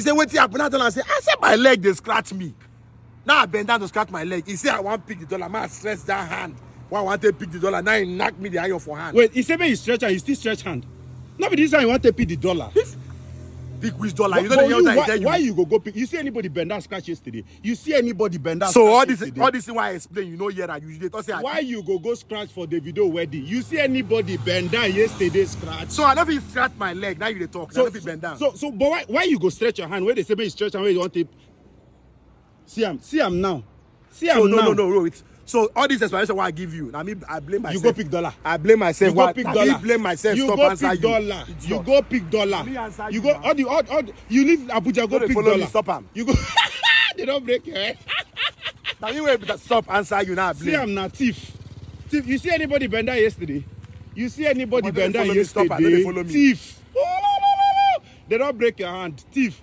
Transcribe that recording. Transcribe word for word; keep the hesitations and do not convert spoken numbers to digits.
He say, "Wetin happen?" I tell am say, "I say my leg dey scratch me." Now I bend down to scratch my leg. He say, "I wan pick the dollar." Man, I stretch that hand. Why I wan take pick the dollar? Now he knock me the iron for hand. Wait, he say make you stretch hand, you still stretch hand. No be this time you want to pick the dollar. Pick which dollar? But, You don't but hear you, what I why, tell you. Why you go go pick? You see anybody bend down scratch yesterday? You see anybody bend down So scratch all this, yesterday? All this thing why I explain, you know here that you dey talk say I Why you go go scratch for Davido wedding? You see anybody bend down yesterday scratch? So I don't fit scratch my leg. Now you dey talk. I So, don't fit bend down. so, so, but why, why you go stretch your hand? Where they say make you stretch hand, where you want to see am, see am now, see am So no, now. no, no, no. It's, so all this explanation why I give you, I mean, I blame myself. You go pick dollar. I blame myself. You Why- go pick I dollar. Blame myself. You Stop go answer pick you. Dollar. Idiot. You go pick dollar. Me answer You you go now. all the all, all you leave Abuja, go No dey pick follow me, dollar. Stop am. You go. They don't break your head. Now you wait. Stop answer you now. I See, blame. I'm not thief. Thief. You see anybody bend down yesterday? You see anybody But no dey bend down follow me, stop am, no dey yesterday? Follow me. Thief. They don't break your hand. Thief.